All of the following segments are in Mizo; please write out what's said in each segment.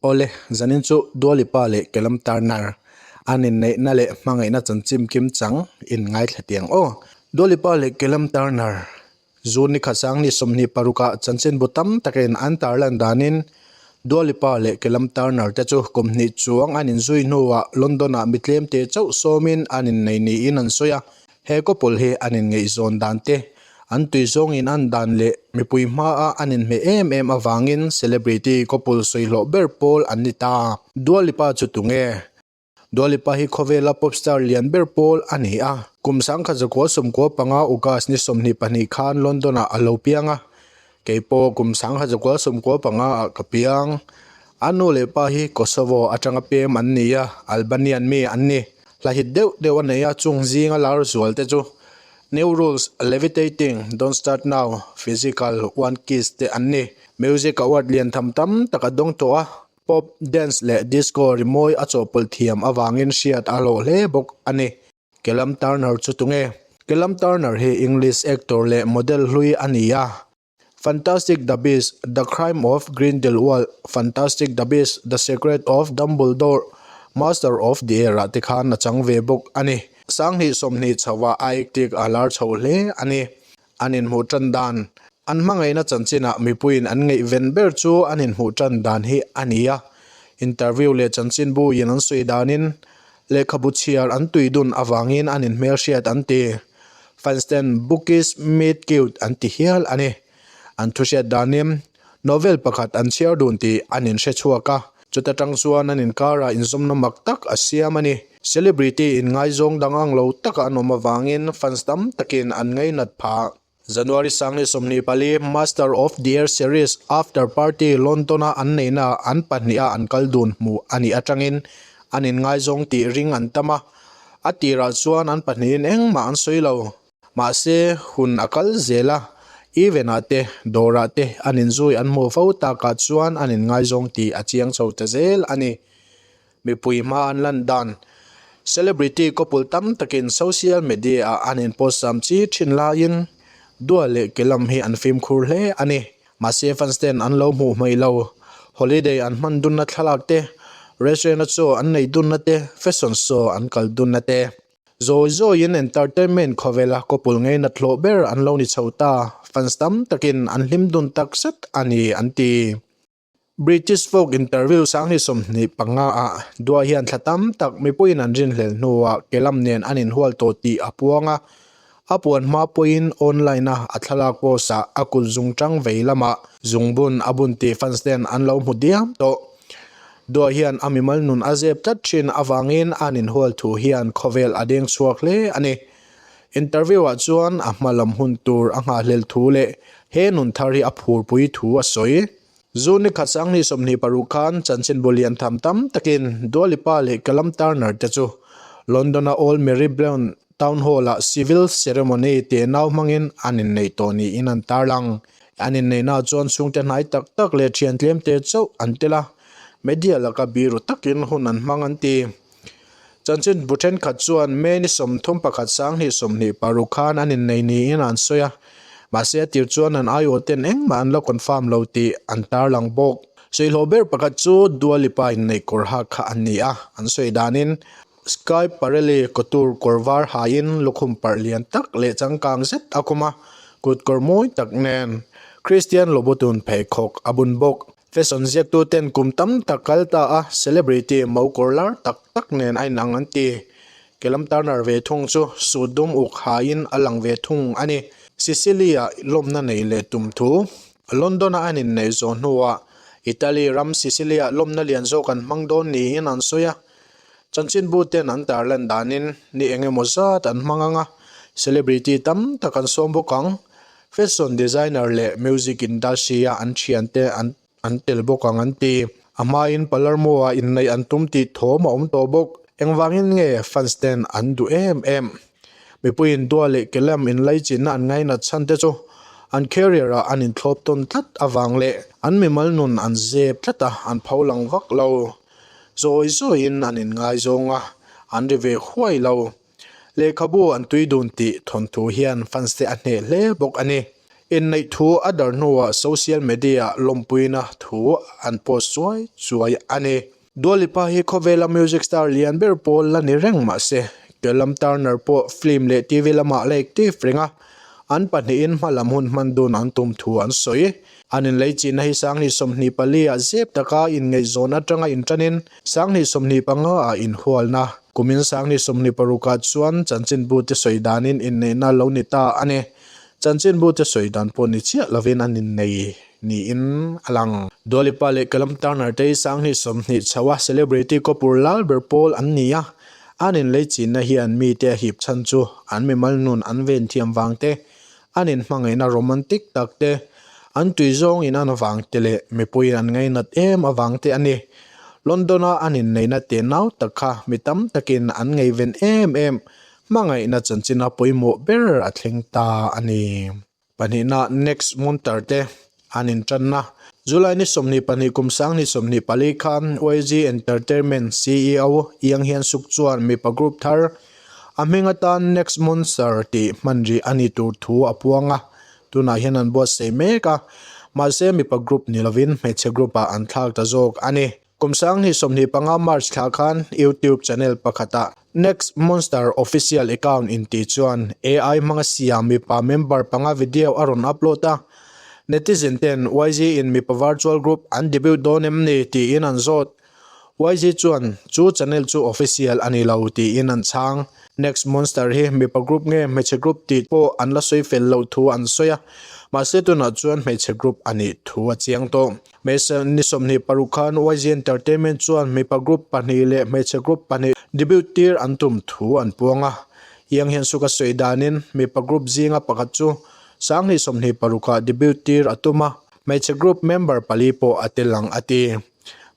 Awle, zanin chu Dua Lipa leh Callum Turner an inneihna leh hmangaihna chanchin kim chang in ngaithla tiang aw. Dua Lipa leh Callum Turner June ni khat sang ni 26 ah chanchinbu tam takin an tarlan danin Dua Lipa leh Callum Turner te chu kum hnih chuang an inzui hnuah London ah mi tlemte chauh sawmin an innei niin an sawi a. He couple hi an inngaihzawn dan te, an tui zawngin an dan leh mipui hmaa an inhmeh em em avangin celebrity couple sawi hlawh ber pawl an ni ta. Dua Lipa chu tunge? Dua Lipa hi khawvela pop star lian ber pawl a ni a. Kum 1995 August ni 22 khan London-ah a lo piang a. Kei pawh kum 1995 ah ka piang. A nu leh pa hi Kosovo atanga pem an ni a, Albanian mi an ni. Hla hit deuh deuh a nei a, chung zinga lar zual te chu New Rules, Levitating, Don't Start Now, Physical, One Kiss te an ni. Music award lian tham tam tak a dawng tawh a, pop, dance leh disco rimawi a chawhpawlh thiam avangin hriat a hlawh hle bawk a ni. Callum Turner chu tunge? Callum Turner hi English actor leh model hlui a ni a. Fantastic the Beasts, The Crime of Grindelwald, Fantastic the Beasts, The Secret of Dumbledore, Master of the Air ah te khan a chang ve bawk a ni. 2020 chhoah a acting a lar chho hle a ni. An inhmuh tan dan, An hmangaihna chanchinah mipuiin an ngaihven ber chu an inhmuh tan dan hi a ni a. Interview leh chanchinbu in an sawi danin lehkhabu chhiar an tui dun avangin an inhmelhriat an ti. Fans ten bookish meet cute an ti hial a ni. An thuhriat danin novel pakhat an chhiar dun tih an inhre chhuak a. Chuta tang chuan an inkarah inzawmna mak tak a siam a ni. Celebrity inngaizawng dang ang lo taka an awm avangin fans tam takin an ngainat phah. January 24 Master of the Air Series After Party London-a an neihna an pahniha an kal dun hmuh a nih atangin an inngaizawng tih ring an tam a, a tirah chuan an pahnihin engmah an sawi lo. Mahse, hun a kal zel a, event-ah te, dawrah te an inzui an hmuh fo takah chuan an inngaizawng tih a chiang chho ta zel a ni. Mipui hma an lan dan. Celebrity couple tam takin social media-ah an in-post sam chi thin laiin Dua leh Kelam hi an fimkhur hle a ni. Mahse fans ten an lo hmuh hmaih lo. Holiday an hman dunna thlalak te, restaurant-a chaw an nei dunna te, fashion show an kal dunna te. Zawi zawiin entertainment khawvela couple ngainat hlawh ber an lo ni chho ta. Fans tam takin an hlim dun takzet a ni an ti. British Vogue interview 2025 ah Dua hian thla tam tak mipuiin an rinhlelh hnuah Kelam nen an inhual tawh tih a puang a. A puan hma pawhin online a a thlalak post ah a kut zungtang vei lamah zungbun a bun tih fans ten an lo hmu diam tawh. Dua hian a mimal nun a zep tlat thin avangin an inhual thu hian khawvel a deng chhuak hle a ni. Interview ah chuan a hma lam hun tur a nghahhlelh thu leh he nun thar hi a phurpui thu a sawi. June ni khat 2026 khan chanchinbu lian tham tam takin Dua Lipa leh Callum Turner te chu London-a Old Marylebone Town Hall-ah civil ceremony tih nau hmangin an inneih tawh niin an tarlang. An inneihnaah chuan chhungte hnai tak tak leh thian tlemte chauh an tel a, media laka biru takin hun an hmang an ti. Chanchin bu thenkhat chuan May ni 31 2026 khan an innei niin an sawi a, mahse a tir chuan an aiawh ten engmah an la confirm lo tih an tarlang bawk. Sawihlawh ber pakhat chu Dua Lipa inneih kawr hak kha an ni a, an sawi danin Sky Parelli couture kawr var haiin lukhum parh lian tak leh changkang zet a khum a, kut kawr mawi tak nen Christian Louboutin pheikhawk a bun bawk. Fashion ziaktu ten kum tam tak kal ta a, celebrity mo kawr lar tak tak nen a inang an ti. Callum Turner ve thung chu suit dum uk haiin a lang ve thung a ni. Sicily-ah lawmna nei leh tum thu. London-a an inneih zawh hnuah Italy ram Sicily-ah lawmna lian zawk an hmang dawn niin an sawi a. Chanchinbu ten an tarlan danin ni eng emaw zat an hmang ang a, celebrity tam tak an sawm bawk ang. Fashion designer leh music industry a an thiante an an tel bawk ang an ti. A hmain Palermo-ah inneih an tum tih thawm a awm tawh bawk. Engvangin nge fans ten an duh em em? Mipuiin dua leh kelam inlaichinna an ngainat chhan te chu an career ah an inthlawp tawn tlat avang leh an mimal nun an zep tlat a, an pho lang vak lo. Zawi zawiin an inngaizawng a, an ri ve huai lo. Lehkhabu an tui dun tih thawnthu hian fans te a hneh hle bawk a ni. Inneih thu a dar hnuah social media-ah lawmpuina thu an post chuai chuai a ni. Dua Lipa hi khawvela music star lian ber pawl la ni reng mah se, Callum Turner pawh film leh TV lamah la active reng a, an pahnihin hma lam hun hman dun an tum thu an sawi. An inlei chinna hi 2024 ah zep taka inngaihzawn atanga inṭanin 2025 ah inhualna, kumin 2026 ah chuan chanchinbute sawi danin inneihna lo ni ta a ni. Chanchinbute sawi dan pawh ni chiah lovin an innei niin a lang. Dua Lipa leh Callum Turner te hi 2020 chhoa celebrity kawpur lal ber pawl an ni a, an inlei chinna hian mite a hip chhan chu an mimal nun an ven thiam vang te, an inhmangaihna romantic tak te, an tui zawng in an avang te leh mipuiin an ngainat em avang te a ni. London-a an inneihna tenau tak kha mi tam takin an ngaihven em em Hmangaihna chanchina pawimawh ber a thleng ta a ni. Pahnihna Next Monter te an intanna. July ni 22 kum 2024 khan YG Entertainment ceo Yang Hyun Suk chuan mipa group thar a hming atan Next Monster tih hman rih a ni tur thu a puang a, tunah hian an buatsaih mek a, mahse mipa group ni lovin hmeichhe group ah an thlak ta zawk a ni. Kum 2025 March thla khan YouTube channel pakhatah Next Monster Official account inti chuan AI hmanga siam mipa member panga video a rawn upload a. Netizen ten YG in mipa virtual group an debut dawn em ni tiin an zawt. YG chuan chu channel chu official a ni lo tiin an chhang. Next Monster hi mipa group nge hmeichhe group tih pawh an la sawi fel loh thu an sawi a, mahse tunah chuan hmeichhe group a nih thu a chiang tawh. Hmeichhe ni 26 khan YG Entertainment chuan mipa group pahnih leh hmeichhe group pahnih debut tir an tum thu an puang a. Yang hian suka sawi danin mipa group zinga pakhat chu 2026 ah debut tir a tum a, hmeichhe group member pali pawh a tel ang a ti.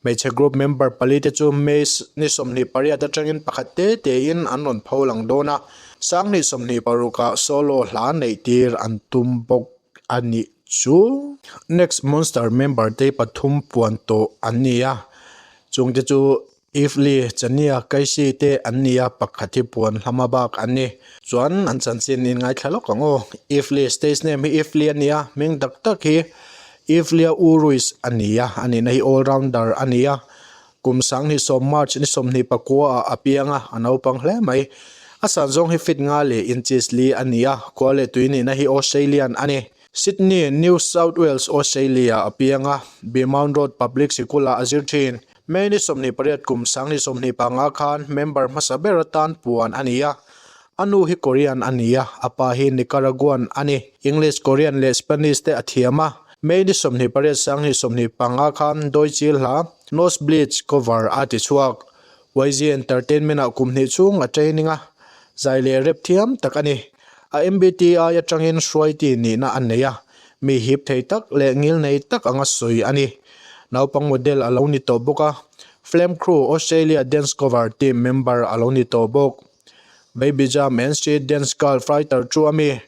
Hmeichhe group member pali te chu May ni 28 atangin pakhat te tein an rawn pho lang dawn a, 2026 ah solo hla neih tir an tum bawk a nih. Chu Next Monster member te pathum puan tawh an ni a, chung te chu Eve Lee, Chania, Kaisi te an ni a, pakhat hi puan hlama bak an ni. Chuan an chanchin in ngaithla lawk ang aw. Eve Lee stage name hi Eve Lee a ni a, hming tak tak hi Eve Lee Uruis a ni a, a nihna hi all rounder a ni a. Kum 2010 March ni 24 ah a piang a, a naupang hle mai. A san zawng hi feet nga leh inches li a ni a, khua leh tui nihna hi Australian a ni. Sydney, New South Wales, Australia a piang a, Beaumont Road Public Sikul-ah a zir thin. May ni 28 kum 2025 khan member hmasa ber atan puan a ni a. A nu hi Korean a ni a, a pa hi Nicaraguan a ni. English, Korean leh Spanish te a thiam a. May ni 28 2025 khan Dawichil hla Nosebleeds cover a ti chhuak. YG Entertainment-ah kum hnih chhung a training a, zai leh rap thiam tak a ni. A MBTI atangin hruaiti nihna a nei a, mi hip thei tak leh ngil nei tak anga sawi a ni. Naupang model a lo ni tawh bawk a, Flame Crew Australia Dance Cover team member a lo ni tawh bawk. Baby Jam and Street Dance Girl Fighter chu a mi.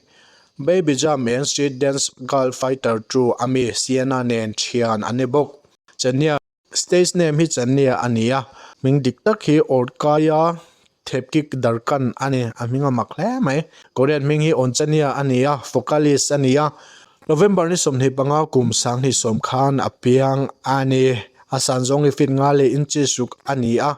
Baby Jam and Street Dance Girl Fighter chu a mi Sienna nen thian a ni bawk. Chania. Stage name hi Chania a ni a, hming dik tak hi Orkaya Thepkik Darkan a ni, a hming a mak hle mai. Korean hming hi Onchania a ni a, vocalist a ni a. November ni 25 kum 2010 khan a piang a ni. A san zawng hi feet nga leh inches ruk a ni a,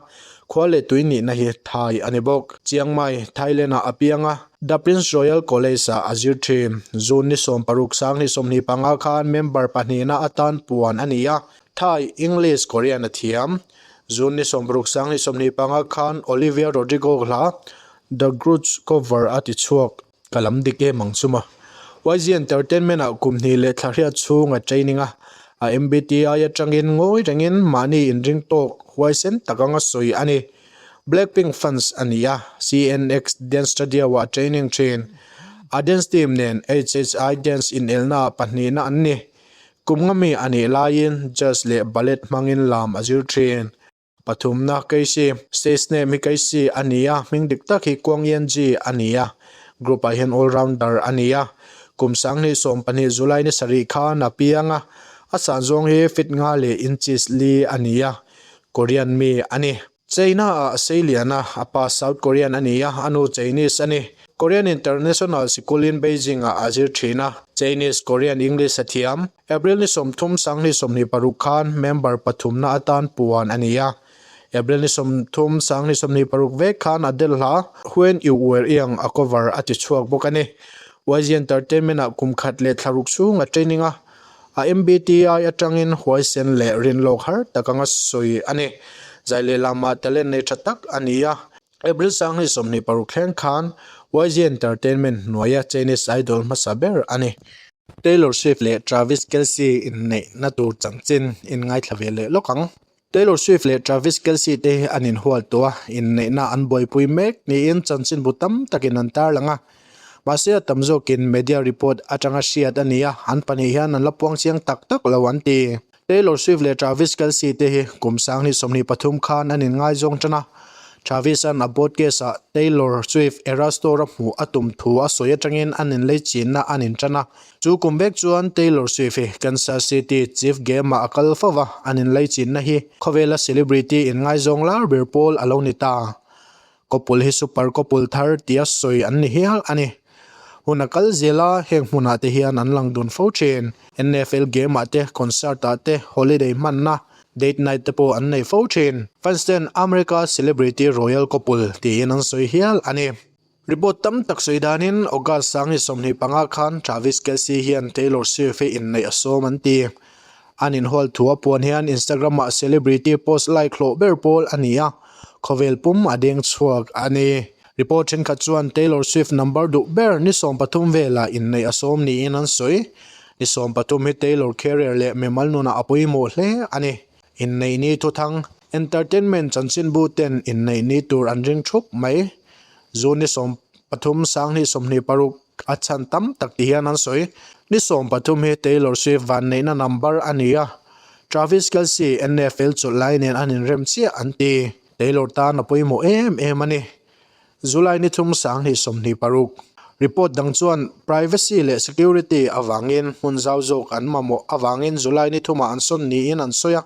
khua leh tui nihna hi Thai a ni bawk. Chiang Mai, Thailand ah a piang a, The Prince Royal College ah a zir thin. June ni 16 2025 khan member pahnihna atan puan a ni a, Thai, English, Korean a thiam. June ni 60 2025 khan Olivia Rodrigo hla The Grudge cover a ti chhuak. Ka lam dik em ang chuma. YG Entertainment ah kum hnih leh thla hriat chhung a training a, a MBTI atangin ngawi rengin mahni inring tawk huaisen tak anga sawi a ni. Blackpink fans a ni a, CNX Dance Studio ah training thin. A dance team nen HHI Dance inelna ah pahnihna an ni. Kum nga mi a nih laiin jazz leh ballet hmangin lam a zir thin. Pathumna Keisi, stage name hi Keisi a ni a, hming dik tak hi Kuang Yen Ji a ni a, group ah hian all rounder a ni a. Kum 2012 July ni sarih khan a piang a, a san zawng hi feet nga leh inches li a ni a, Korean mi a ni. China ah a sei lian a, a pa South Korean a ni a, a nu Chinese a ni. Korean International Sikulin Beijing-ah a zir thin a, Chinese, Korean, English a thiam. April ni 30 2026 khan member pathumna atan puan a ni a. April ni 30 2026 vek khan Adele hla When You Were Young a cover a ti chhuak bawk a ni. YG Entertainment-ah kum khat leh thla ruk chhung a training a, a MBTI atangin huaisen leh rinlawk har tak anga sawi a ni. Zai leh lamah talent nei tha tak a ni a. April 2026 thleng khan YG Entertainment hnuaia Chinese Idol hmasa ber a ni. Taylor Swift leh Travis Kelce inneihna tur chanchin inngaithla ve leh lawk ang. Taylor Swift leh Travis Kelce te hi an inhual tawh a, inneihna an buaipui mek niin chanchinbu tam takin an tarlang a. Mahse a tam zawkin media report atanga hriat a ni a, an pahnih hian an la puang chiang tak tak lo an ti. Taylor Swift leh Travis Kelce te hi kum 2023 khan an inngaizawng tan a, Travis-a'n a podcast-ah Taylor Swift Eras Tour-a hmuh a tum thu a sawi atangin an inlei chinna an intan a. Chu kum vek chuan Taylor Swift hi Kansas City Chiefs game-ah a kal fo va, an inlei chinna hi khawvela celebrity inngaizawng lar ber pawl a lo ni ta. Couple hi super couple thar tia sawi an ni hial a ni. Hun a kal zel a, heng hmunah te hian an lang dun fo thin. NFL game ah te, concert ah te, holiday hmanna, date night te pawh an nei fo thin. Fans ten America celebrity royal couple tiin an sawi hial a ni. Report tam tak sawi danin August 25 khan Travis Kelce hian Taylor Swift hi inneih a sawm an ti. An inhual thu a puan hian Instagram ah celebrity post like hlawh ber pawl a ni a, khawvel pum a deng chhuak a ni. Report thenkhat chuan Taylor Swift number duh ber ni 13 velah inneih a sawm niin an sawi. Ni 13 hi Taylor career leh mimal nunah a pawimawh hle a ni. Inneih ni thuthang, entertainment chanchinbu ten inneih ni tur an ring thup mai. June ni 13 2026 a chhan tam tak ti hian an sawi. Ni 13 hi Taylor Swift vanneihna number a ni a, Travis Kelce NFL chawlh lai nen an inrem chiah an ti. Taylor tan a pawimawh em em a ni. July ni thum 2026 Report dang chuan privacy leh security avangin hmun zau zawk an mamawh avangin July ni thumah an sawn niin an sawi a,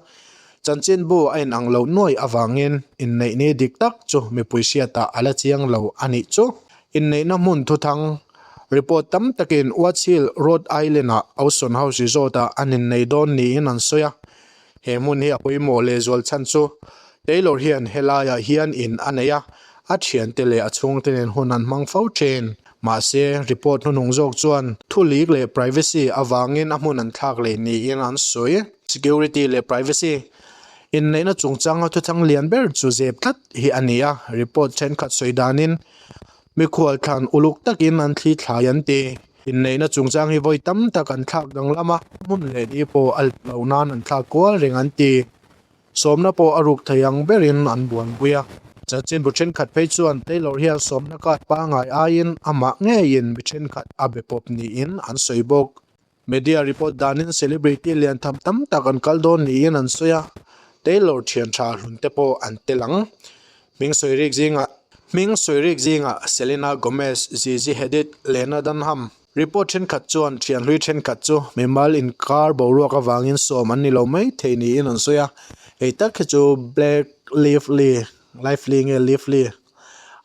chanchinbu a inang lo nuai avangin inneih ni dik tak chu mipui hriatah a la chiang lo a nih chu. Inneihna hmun thuthang report tam takin Watts Hill, Rhode Island-ah Ocean House Resort-ah an innei dawn niin an sawi a, He hmun hi a pawimawh lehzual chhan chu Taylor hian helaiah hian in a nei a, a thiante leh a chhungte nen hun an hmang fo thin. Mahse, report hnuhnung zawk chuan thu leak leh privacy avangin a hmun an thlak leh niin an sawi. Security leh privacy inneihna chungchanga thuthang lian ber chu zep tlat hi a ni a, report thenkhat sawi danin Mikhual thlan uluk takin an thli thlai an ti. Inneihna chungchang hi vawi tam tak an thlak danglam a, hmun leh ni pawh a lep loh nan an thlak kual reng an ti. Sawmna pawh a ruk thei ang berin an buanpui a. Chanchinbu thenkhat phei chuan Taylor hian sawmna card pangngai aiin amah ngeiin mi thenkhat a be pawp niin an sawi bawk. Media report danin celebrity lian tham tam tak an kal dawn niin an sawi a, Taylor thian tha hlun te pawh an tel ang. Hming sawi rik zingah Hming sawi rik zingah Selena Gomez, Gigi Hadid, Lena Dunham. Report thenkhat chuan thian hlui thenkhat chu mimal inkar boruak avangin sawm an ni lo mai thei niin an sawi a, hei tak hi chu Blake Lively, Lively nge Lively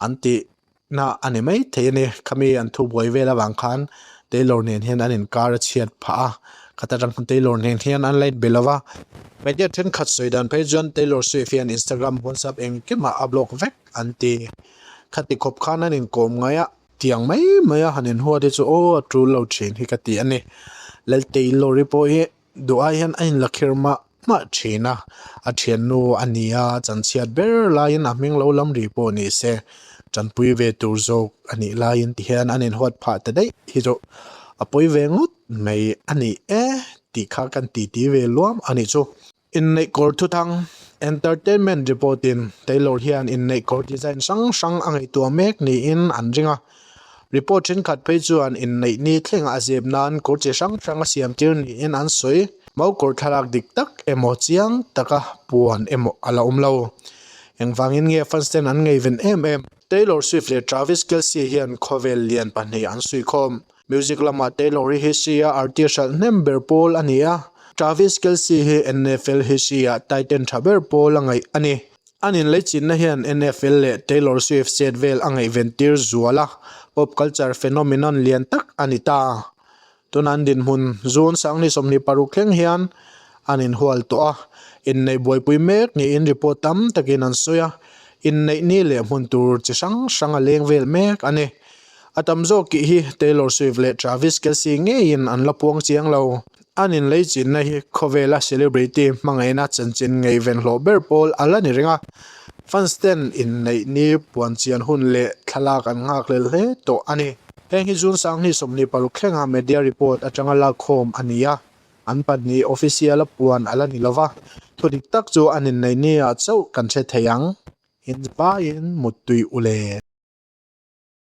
an tih. Na a ni mai thei a ni. Khami an thu buai vel avang khan Taylor nen hian an inkar a chhiat phah a, khat atang khan Taylor nen hian an la inbe lo va. Media thenkhat sawi dan phei chuan Taylor Swift hian Instagram, WhatsApp engkimah a block vek an ti. Khati khawp khan an inkawm ngai a, tiang mai mai a han inhuat hi chu aw a tul lo thin hi ka ti a ni. Lal Taylor-i pawh hi Duh ai hian a inla kher mah mah thin a, a thiannu a ni a, chanchhiat ber laiin a hming lo lam ri pawh ni se, tanpui ve tur zawk a nih laiin ti hian an inhuat phah ta daih hi chu a pawi ve ngawt mai a ni e tih kha kan titi ve luam a nih chu. Inneih kawr thuthang, Entertainment report-in Taylor hian inneih kawr design hrang hrang a ngaihtuah mek niin an ring a. Report thenkhat phei chuan inneih ni thlengah a zep nan kawr chi hrang hrang a siam tir niin an sawi. Mau kawr thlalak dik tak emaw chiang taka puan emaw a la awm lo. Engvangin nge fans ten an ngaihven em em? Taylor Swift leh Travis Kelce hian khawvel lian pahnih an suikhawm. Music lamah Taylor hi history-a artist hralh hnem ber pawl a ni a, Travis Kelce hi NFL history-ah tight end tha ber pawl a ngaih a ni. An inleichinna hian NFL leh Taylor Swift chet vel a ngaihven tir zual a. Pop culture phenomenon lian tak a ni ta. Tuna an dinhmun June 2026 thleng hian an inhual tawh a, inneih buaipui mek niin report tam takin an sawi a, inneih ni leh hmun tur chi hrang hrang a leng vel mek a ni. A tam zawk kih hi Taylor Swift leh Travis Kelce ngeiin an la puang chiang lo. An inlei chinna hi khawvela celebrity hmangaihna chanchin ngaihven hlawh ber pawl a la ni reng a, fans ten inneih ni puan chian hun leh thlalak an nghakhlel hle tawh a ni. Heng hi June 2026 thlenga media report atanga lakkhawm a ni a, an pahnih official-a puan a la ni lova, thudik tak chu an inneih ni ah chauh kan hre thei ang. Inzvaiin muttui u le.